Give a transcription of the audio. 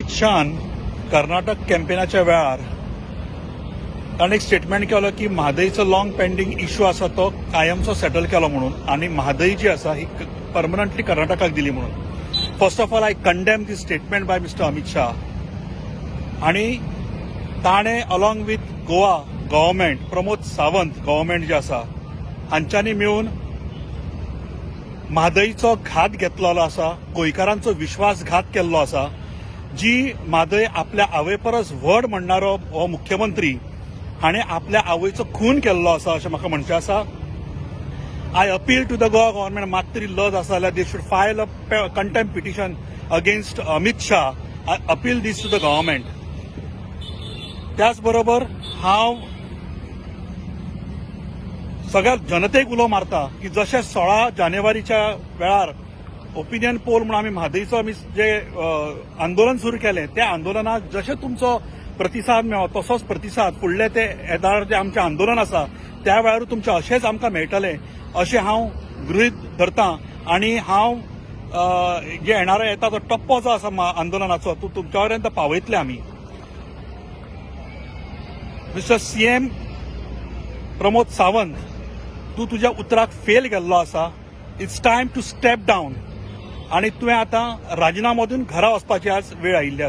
अमित शहान कर्नाटक कॅम्पेनाच्या वेळार ताणें एक स्टेटमेंट केलो की म्हादईचो लॉंग पेंडींग इशू आसा तो कायमचो सेटल केलो म्हणून आनी म्हादई जी आसा ही परमनंटली कर्नाटकाक दिली म्हणून. First of all, I condemn this statement by Mister Amit Shah. आणि ताणें along with Goa government, Pramod Sawant government जे आसा, हांच्यांनी मेळून म्हादईचो घात घेतलेलो आसा, गोंयकारांचो विश्वासघात केल्लो आसा. जी म्हादय आपल्या आवय परस व्हड म्हणणारो हो मुख्यमंत्री हाणें आपल्या आवयचो खून केल्लो आसा अशें म्हाका म्हणचें आसा. I appeal to the Goa government, मात तरी लज आसा जाल्यार they should file a contempt petition against Amit Shah. I appeal this to the government. त्याच बरोबर हांव सगळ्या जनतेक उलो मारता की जशें 16 जानेवारीच्या वेळार ओपिनियन पोल म्हणून आमी म्हादईचो आमी जे आंदोलन सुरू केलें, त्या आंदोलनाक जशें तुमचो प्रतिसाद मेळ्ळो, तसोच प्रतिसाद फुडले ते येदार जे आमचें आंदोलन आसा त्या वेळार तुमचें अशेंच आमकां मेळटलें अशें हांव गृहीत धरता. आनी हांव जे येणारो येता तो टप्पो जो आसा आंदोलनाचो, तो तुमच्या पर्यंत पावयतले आमी. मिस्टर सीएम प्रमोद सावंत, तूं तुज्या उतराक फेल गेल्लो आसा. It's time to step down. आणि तुवें आतां राजिनामो दिवन घरा वचपाची आज वेळ आयिल्ली आसा.